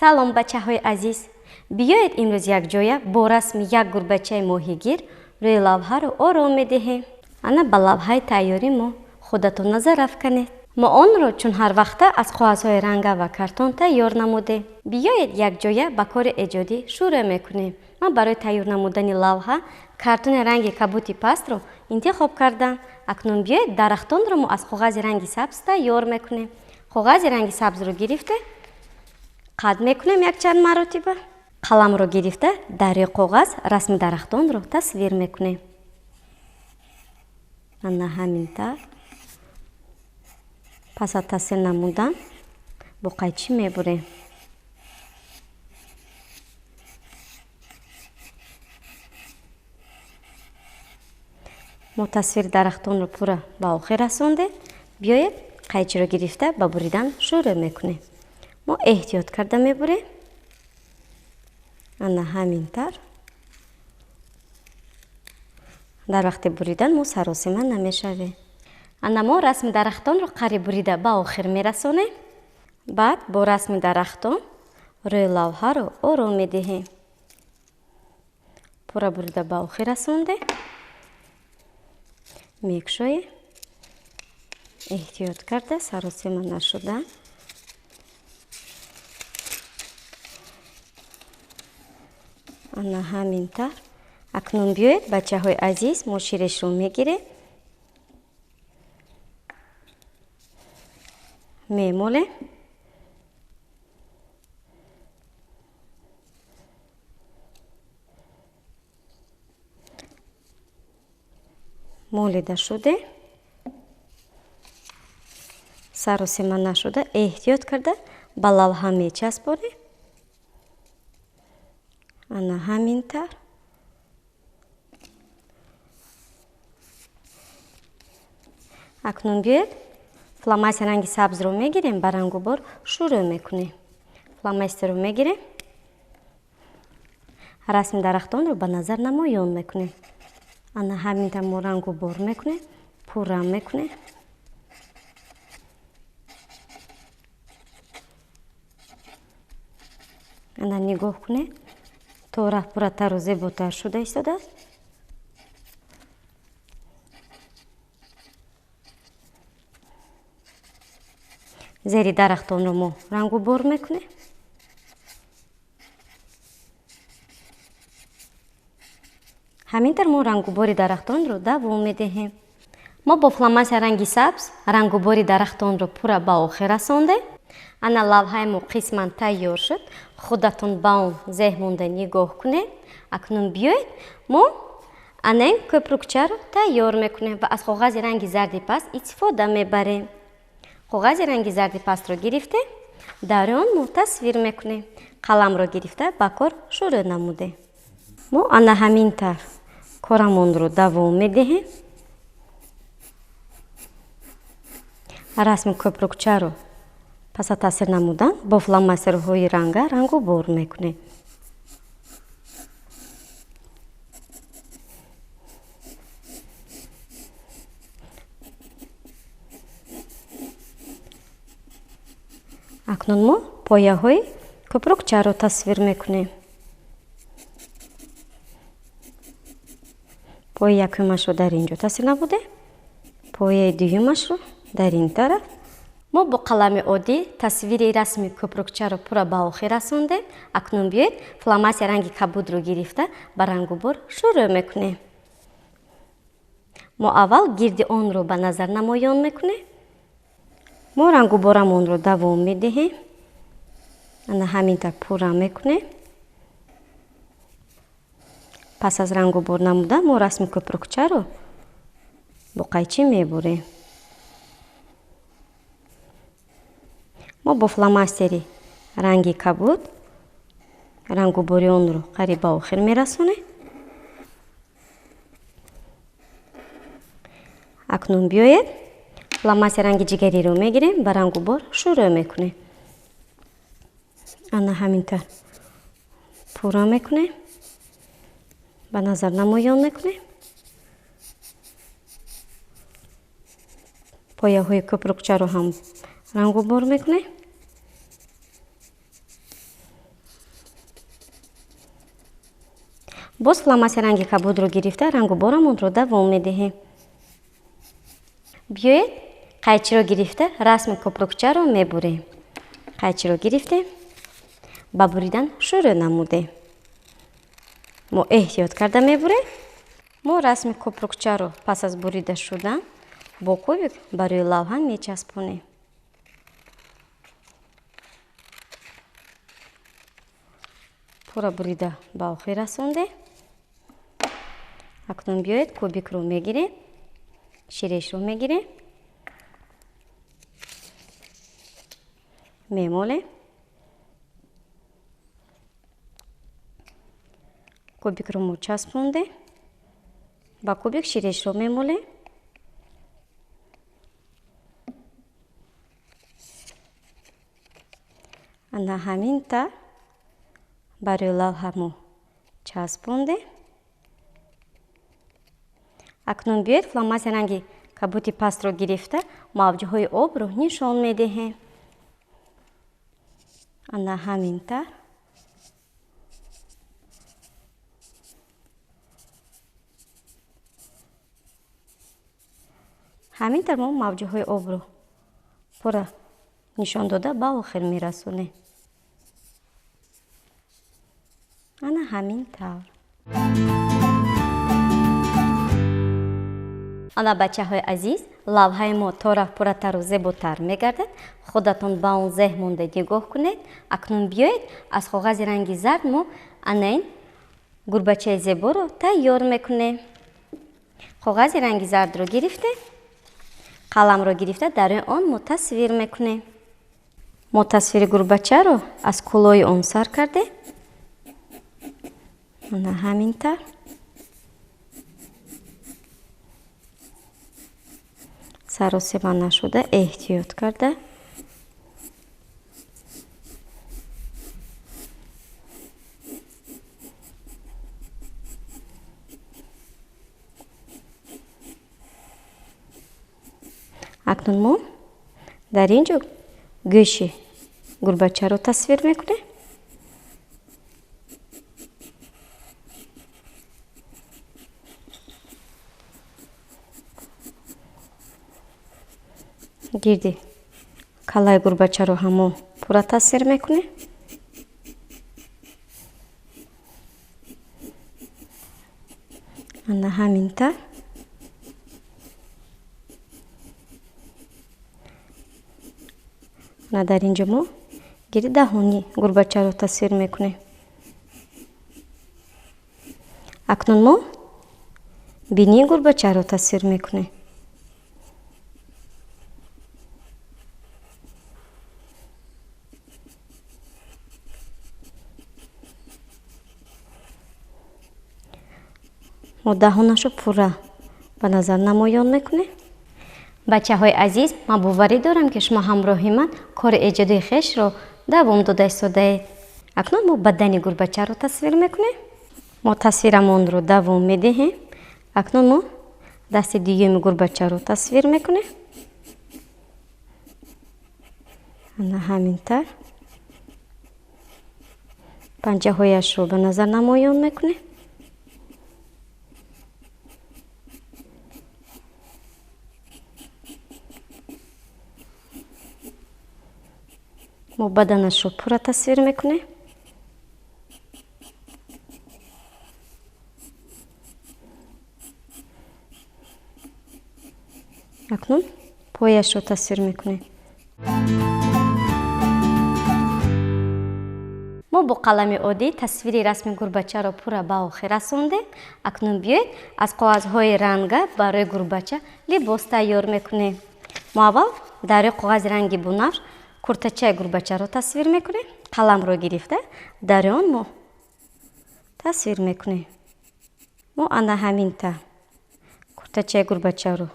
Салом, бачаҳои азиз! Биёед имрӯз якҷоя бо расми як гурбачаи моҳигир рӯи лавҳаро ором медиҳем. Ана ба лавҳаи тайёрӣ мо худатон назар афканед. Мо онро чун ҳар вақта аз коғазҳои ранга ва картон тайёр намудем. Биёед якҷоя ба кори эҷодӣ шурӯъ мекунем. Ман барои тайёр намудани лавҳа картони ранги кабути пастро интихоб кардам. Акнун биёед дарахтонро мо аз коғази ранги сабз тайёр мекунем. Коғази ранги сабзро гирифта қад мекунем якчанд маротиба. Қаламро гирифта дар рӯи коғаз расми дарахтонро тасвир мекунем. Ана ҳамин тавр. Пас аз тасвир намудан бо қайчӣ мебурем. Мо тасвири дарахтонро пурра ба охир расондем. Биёед қайчиро гирифта ба буридан шурӯъ мекунем. Мо эҳтиёт карда мебурем. Ана ҳамин тавр. Дар вақти буридан мо саросима намешавем. Ана мо расми дарахтонро қариб бурида ба охир мерасонем. Баъд бо расми дарахтон рӯи лавҳаро ором медиҳем. Пурра бурида ба охир расондем. Мекшоем. Эҳтиёт карда саросима нашуда. Ана ҳамин тавр. Акнун биёед, бачаҳои азиз, мо ширешро мегирем. Мемолем. Молида шуде. Саросима нашуда эҳтиёт карда ба лавҳа мечаспонем. Ана ҳамин тавр. Акнун биёед фломастер ранги сабзро мегирем, ба рангубор шурӯъ мекунем. Фломастерро мегирем, расми дарахтонро ба назар намоён мекунем. Ана ҳамин тавр мо рангубор мекунем, пурра мекунем. Ана нигоҳ кунед, то рафт пурратару зеботар шуда истодааст. Зери дарахтонро мо рангубор мекунем. Ҳамин тавр мо рангубори дарахтонро давом медиҳем. Мо бо фломастер ранги сабз рангубори дарахтонро пурра ба охир расондем. Ана лавҳаи мо қисман тайёр шуд. Худатон ба он зеҳ монда нигоҳ кунед. Акнун биёед мо ана ин кӯпрукчаро тайёр мекунем ва аз коғази ранги зарди паст истифода мебарем. Коғази ранги зарди пастро гирифта дар он мо тасвир мекунем. Қаламро гирифта ба кор шурӯъ намудем. Мо ана ҳамин тавр корамонро давом медиҳем. Расми кӯпрукчаро пас аз тасвир намудан бо фломастерҳои ранга рангубор мекунем. Акнун мо пояҳои кӯпрукчаро тасвир мекунем. Пояи якумашро дар ин ҷо тасвир намудем, пояи дуюмашро дар ин тараф. Мо бо қалами оддӣ тасвири расми кӯпрукчаро пурра ба охир расондем. Акнун биёед фломастер ранги кабудро гирифта ба рангубор шурӯъ мекунем. Мо аввал гирди онро ба назар намоён мекунем. Мо рангуборамонро давом медиҳем. Ана ҳамин тавр пурра мекунем. Пас аз рангубор намудан мо расми кӯпрукчаро бо қайчӣ мебурем. Мо бо фломастери ранги кабуд рангубори онро қариб ба охир мерасонем. Акнун биёед фломастер ранги ҷигариро мегирем, ба рангубор шурӯъ мекунем. Ана ҳамин тавр пурра мекунем, ба назар намоён мекунем. Пояҳои кӯпрукчаро ҳам рангубор мекунем. Боз фломастер ранги кабудро гирифта рангу борамонро давом медиҳем. Биёед қайчиро гирифта расми купрукчаро мебурем. Қайчиро гирифтем, ба буридан шурӯъ намудем. Мо эҳтиёт карда мебурем. Мо расми купрукчаро пас аз бурида шудан бо кубик ба рӯи лавҳа мечаспонем. Пурра бурида ба охир расондем. Акнун биёед кубикро мегирем, ширешро мегирем, мемолем. Кубикро мо часпондем, ба кубик ширешро мемолем. Ана ҳамин тавр ба рӯи лавҳа мо часпондем. Акнун биёед фломастер ранги кабуди пастро гирифта мавҷҳои обро нишон медиҳем. Ана ҳамин тавр. Ҳамин тавр мо мавҷҳои обро пурра нишон дода ба охир мерасонем. Ана ҳамин тавр. Ана бачаҳои азиз, лавҳаи мо то рафт пурратару зеботар мегардад. Худатон ба он зеҳн монда нигоҳ кунед. Акнун биёед аз коғази ранги зард мо ана ин гурбачаи зеборо тайёр мекунем. Коғази ранги зардро гирифтем, қаламро гирифта дар рӯи он мо тасвир мекунем. Мо тасвири гурбачаро аз кӯлои он сар кардем. Ана ҳамин тавр. Саросема нашуда эҳтиёт карда акнун мо дар ин ҷо гӯши гурбачаро тасвир мекунем. Гирди калаи гурбачаро ҳам мо пурра тасвир мекунем. Ана ҳамин тавр. Ана дар ин ҷо мо гирди даҳони гурбачаро тасвир мекунем. Акнун мо бинии гурбачаро тасвир мекунем. Мо даҳонашро пурра ба назар намоён мекунем. Бачаҳои азиз, ман боварӣ дорам, ки шумо ҳамроҳи ман кори эҷодии хешро давом дода истодаед. Акнун мо бадани гурбачаро тасвир мекунем. Мо тасвирамонро давом медиҳем. Акнун мо дасти дуюми гурбачаро тасвир мекунем. Ана ҳамин тавр. Панҷаҳояшро ба назар намоён мекунем. Мо баданашро пурра тасвир мекунем. Акнун пояшро тасвир мекунем. Мо бо қалами оддӣ тасвири расми гурбачаро пурра ба охир расондем. Акнун биёед аз коғазҳои ранга барои гурбача либос тайёр мекунем. Мо аввал дар рӯи коғази ранги бунафш куртачаи гурбачаро тасвир мекунем. Қаламро гирифта дар он мо тасвир мекунем. Мо ана ҳамин тавр куртачаи гурбачаро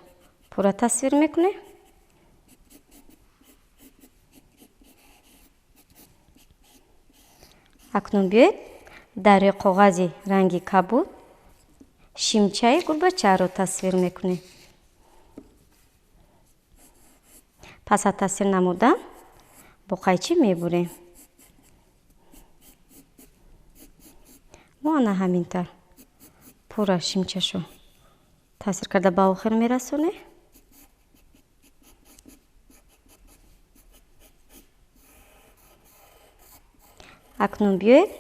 пурра тасвир мекунем. Акнун биёед дар рӯи коғази ранги кабуд шимчаи гурбачаро тасвир мекунем. Пас аз тасвир намудан бо қайчи мебурем. Мо ана ҳамин тавр Пурра шимчашо тасвир карда ба охир мерасонем. Акнун биёед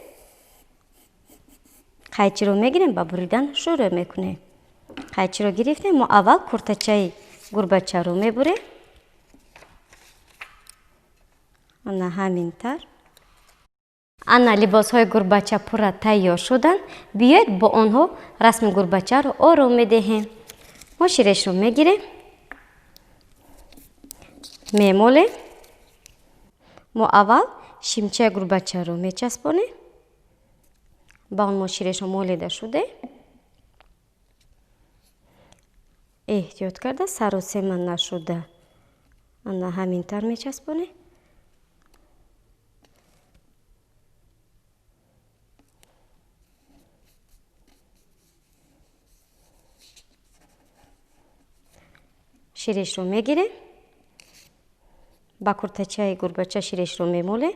қайчиро мегирем, ба буридан шурӯъ мекунем. Қайчиро гирифтем, мо аввал куртачаи гурбачаро мебурем. Ана ҳамин тар. Ана либосҳои гурбача пурра тайёр шуданд. Биёед бо онҳо расми гурбачаро ором медиҳем. Мо ширешро мегирем, мемолем. Мо аввал шимчаи гурбачаро мечаспонем. Ба он мо ширешро молида шудем. Эҳтиёт карда саросема нашуда ана ҳамин тар мечаспонем. Ширешро мегирем, ба куртачаи гурбача ширешро мемолем.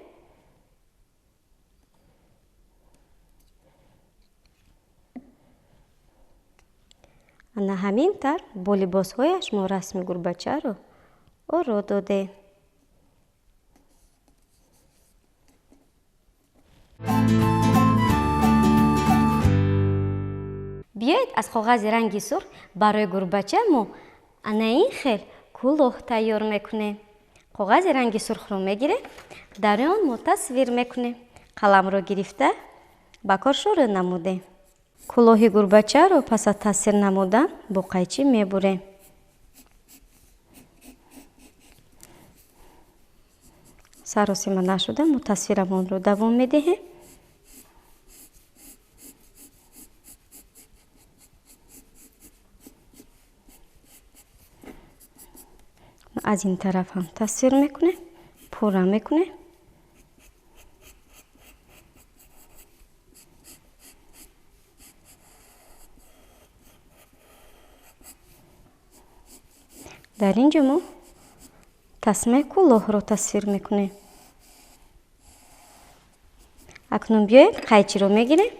Ана ҳамин тар бо либосҳояш мо расми гурбачаро оро додем. Биёед аз коғази ранги сурх барои гурбача мо ана ин хел кӯлоҳ тайёр мекунем. Коғази ранги сурхро мегирем, дар он мо тасвир мекунем. Қаламро гирифта ба кор шурӯъ намудем. Кӯлоҳи гурбачаро пас аз тасвир намудан бо қайчӣ мебурем. Саросима нашуда мо тасвирамонро давом медиҳем. Аз ин тараф ҳам тасвир мекунем, пурра мекунем. Дар ин ҷо мо тасмаи кӯлоҳро тасвир мекунем. Акнун биёед қайчиро мегирем,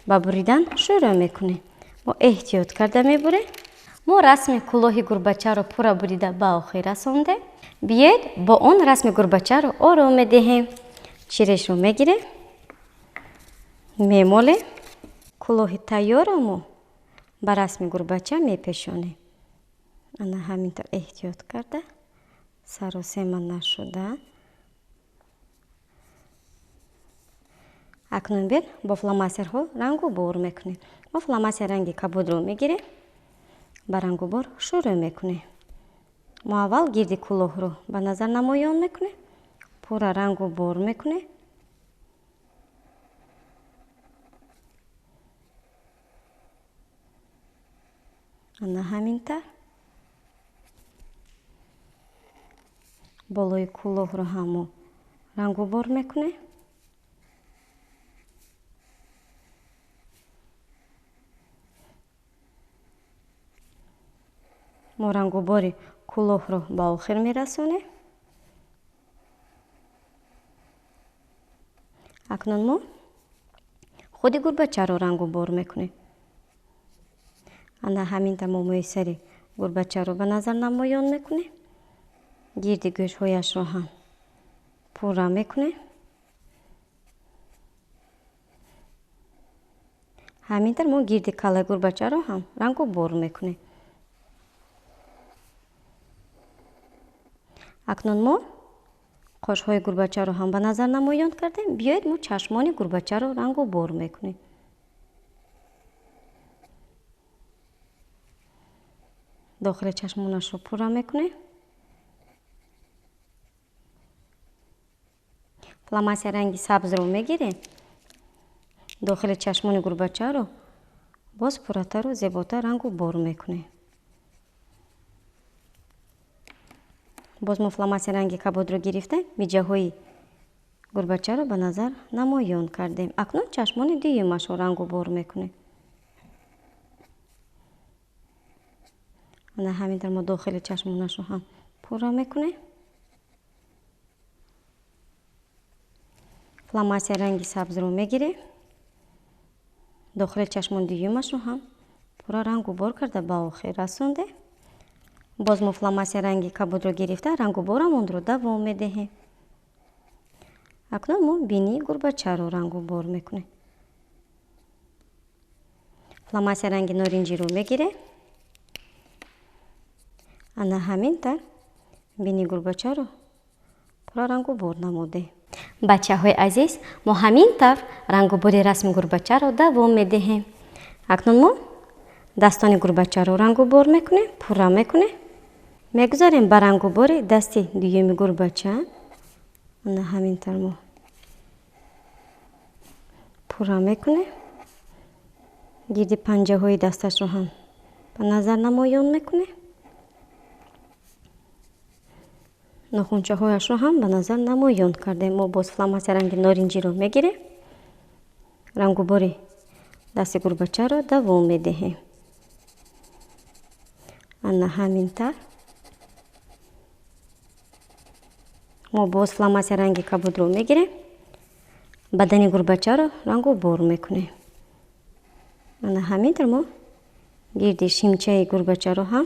ба буридан шурӯъ мекунем. Мо эҳтиёт карда мебурем. Мо расми кӯлоҳи гурбачаро пурра бурида ба охир расондем. Биёед бо он расми гурбачаро ором медиҳем. Ширешро мегирем, мемолем. Кӯлоҳи тайёрро мо ба расми гурбача мепешонем. Ана ҳамин тавр эҳтиёт карда, саросема нашуда. Акнун биёед бо фломастерҳо рангу бор мекунем. Мо фломастер ранги кабудро мегирем, ба рангубор шурӯъ мекунем. Мо аввал гирди кӯлоҳро ба назар намоён мекунем, пурра рангу бор мекунем. Ана ҳамин тавр болои кӯлоҳро ҳам мо рангубор мекунем. Мо рангубори кӯлоҳро ба охир мерасонем. Акнун мо худи гурбачаро рангубор мекунем. Ана ҳамин тавр мо мӯи сари гурбачаро ба назар намоён мекунем. Гирди гӯшҳояшро ҳам пурра мекунем. Ҳамин тавр мо гирди каллаи гурбачаро ҳам рангубор мекунем. Акнун мо қошҳои гурбачаро ҳам ба назар намоён кардем. Биёед мо чашмони гурбачаро рангубор мекунем. Дохили чашмонашро пурра мекунем. Фломастер ранги сабзро мегирем. Дохили чашмони гурбачаро боз пурратару зеботар рангубор мекунем. Боз мо фломастер ранги кабудро гирифта миҷаҳои гурбачаро ба назар намоён кардем. Акнун чашмони дуюмашро рангубор мекунем. Ана ҳамин тавр мо дохили чашмонашро ҳам пурра мекунем. Фломастер ранги сабзро мегирем. Дохили чашмони дуюмашро ҳам Пурра рангу бор карда ба охир расондем. Боз мо фломастер ранги кабудро гирифта рангуборамонро давом медиҳем. Акнун мо бинии гурбачаро рангубор мекунем. Фломастер ранги норинҷиро мегирем. Ана ҳамин тавр бинии гурбачаро пурра рангубор намудем. Бачаҳои азиз, мо ҳамин тавр рангубори расми гурбачаро давом медиҳем. Акнун мо дастони гурбачаро рангубор мекунем, пурра мекунем. Мегузарем ба рангубори дасти дуюми гурбача. Ана ҳамин тавр мо пурра мекунем. Гирди панҷаҳои дасташро ҳам ба назар намоён мекунем. Нохунчаҳояшро ҳам ба назар намоён кардем. Мо боз фломастер ранги норинҷиро мегирем. Рангубори дасти гурбачаро давом медиҳем. Ана ҳамин тавр мо боз фломастер ранги кабудро мегирем. Бадани гурбачаро рангубор мекунем. Ана ҳамин тавр мо гирди шимчаи гурбачаро ҳам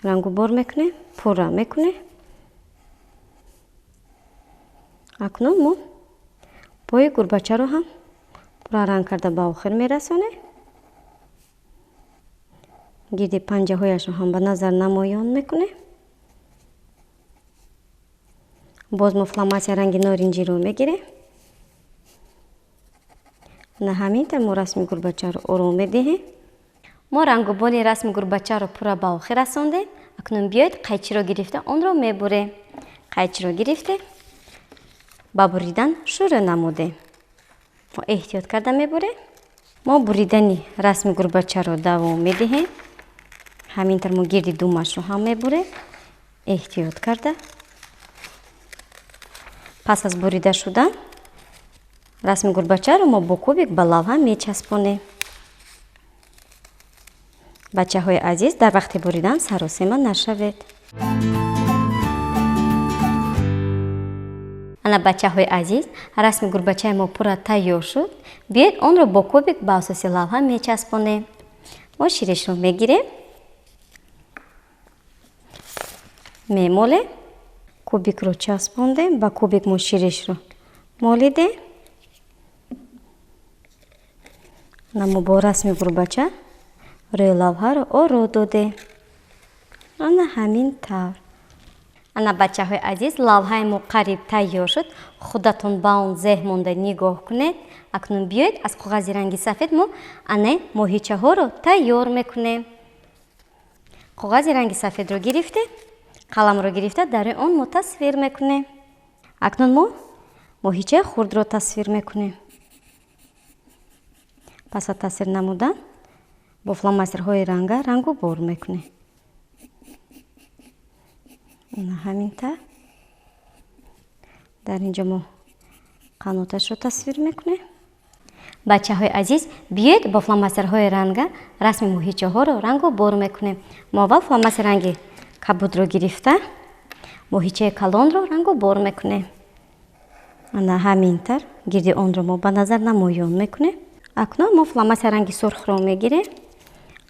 рангубор мекунем, пурра мекунем. Акнун мо пои гурбачаро ҳам пурра ранг карда ба охир мерасонем. Гирди панҷаҳояшро ҳам ба назар намоён мекунем. Боз мо фломастер ранги норинҷиро мегирем. Ана ҳамин тавр мо расми гурбачаро ором медиҳем. Мо рангубори расми гурбачаро пурра ба охир расондем. Акнун биёед қайчиро гирифта онро мебурем. Қайчиро гирифте ба буридан шурӯъ намудем. Мо эҳтиёт карда мебурем. Мо буридани расми гурбачаро давом медиҳем. Ҳамин тавр мо гирди думашро ҳам мебурем. Эҳтиёт карда. Пас аз бурида шудан расми гурбачаро мо бо кубик ба лавҳа мечаспонем. Бачаҳои азиз, дар вақти буридан саросема нашавед. Ана бачаҳои азиз, расми гурбачаи мо пурра тайёр шуд. Биёед онро бо кубик ба асоси лавҳа мечаспонем. Мо ширишро мегирем, мемолем, кубикро часпондем, ба кубик мо ширишро молидем. Ана мо бо расми гурбача рӯи лавҳаро оро додем. Ана ҳамин тавр. Ана бачаҳои азиз, лавҳаи мо қариб тайёр шуд. Худатон ба он зеҳ монда нигоҳ кунед. Акнун биёед аз коғази ранги сафед мо ана моҳичаҳоро тайёр мекунем. Коғази ранги сафедро гирифте, қаламро гирифта дар рӯи он мо тасвир мекунем. Акнун мо моҳичаи хурдро тасвир мекунем. Пас аз тасвир намудан бо фломастерҳои ранга рангубор мекунем. Ана ҳамин тавр. Дар инҷо мо қаноташро тасвир мекунем. Бачаҳои азиз, биёед бо фломастерҳои ранга расми моҳичаҳоро рангубор мекунем. Мо аввал фломастер ранги кабудро гирифта моҳичаи калонро рангубор мекунем. Ана ҳамин тавр гирди онро мо ба назар намоён мекунем. Акнун мо фломастер ранги сурхро мегирем.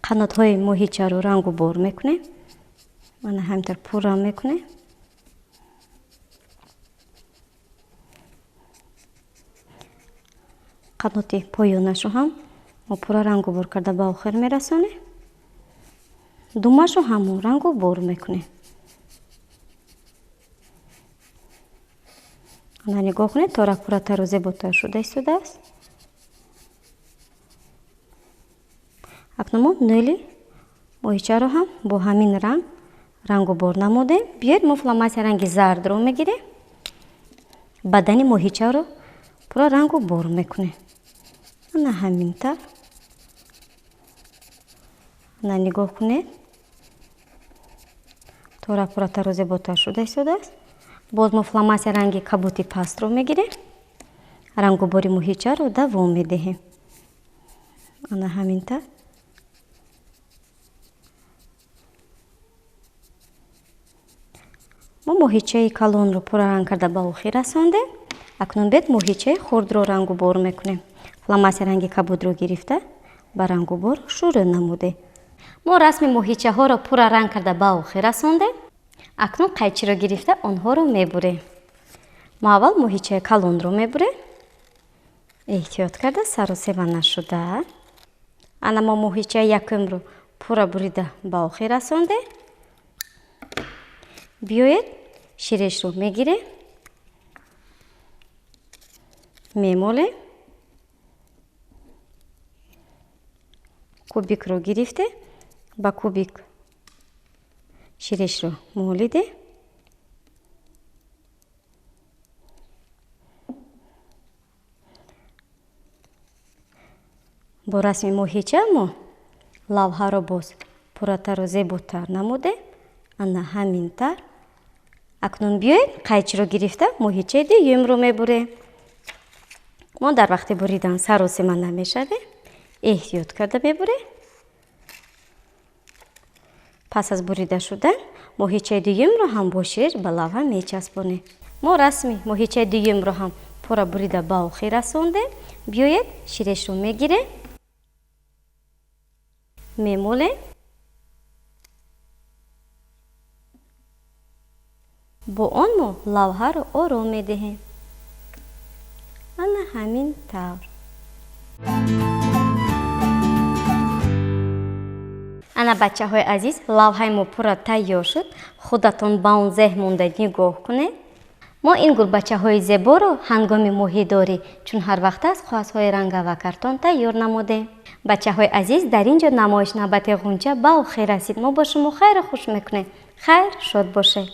Қанотҳои моҳичаро рангубор мекунем. Ана ҳамин тавр пурра мекунем. Қаноти поёнашро ҳам мо пурра рангубор карда ба охир мерасонем. Думашро ҳам мо рангубор мекунем. Ана нигоҳ кунед, тора пурратару зеботар шуда истодааст. Акнун мо нӯли моҳичаро ҳам бо ҳамин ранг рангубор намудем. Биёед мо фломастер ранги зардро мегирем. Бадани моҳичаро пурра рангубор мекунем. Ана ҳамин тавр. Ана нигоҳ кунед, тора пурратару зеботар шуда истодааст. Боз мо фломастер ранги кабути пастро мегирем. Рангубори моҳичаро давом медиҳем. Ана ҳамин тавр. Мо моҳичаи калонро пурра ранг карда ба охир расондем. Акнун бед моҳичаи хурдро рангубор мекунем. Фломастер ранги кабудро гирифта ба рангубор шурӯъ намудем. Мо расми моҳичаҳоро пурра ранг карда ба охир расондем. Акнун қайчиро гирифта онҳоро мебурем. Мо аввал моҳичаи калонро мебурем. Эҳтиёт карда саросема нашуда. Ана мо моҳичаи якумро пурра бурида ба охир расондем. Биёед ширешро мегирем, мемолем. Кубикро гирифте, ба кубик ширешро молидем. Бо расми моҳича мо лавҳаро боз пурратару зеботар намудем. Ана ҳамин тавр. Акнун биёед қайчиро гирифта моҳичаи дуюмро мебурем. Мо дар вақти буридан саросема намешавем, эҳтиёт карда мебурем. Пас аз бурида шудан моҳичаи дуюмро ҳам бо ширеш ба лавҳа мечаспонем. Мо расми моҳичаи дуюмро ҳам пурра бурида ба охир расондем. Биёед ширешро мегирем, мемолем. Бо он мо лавҳаро ором медиҳем. Ана ҳамин тавр. Ана бачаҳои азиз, лавҳаи мо пурра тайёр шуд. Худатон ба он зеҳн монда нигоҳ кунед. Мо ин гулбачаҳои зеборо ҳангоми моҳидорӣ, чун ҳар вақт аст, коғазҳои ранга ва картон тайёр намудем. Бачаҳои азиз, дар ин ҷо намоиш навбати ғунча ба охир расид. Мо бо шумо хайру хуш мекунем. Хайр, шод бошед.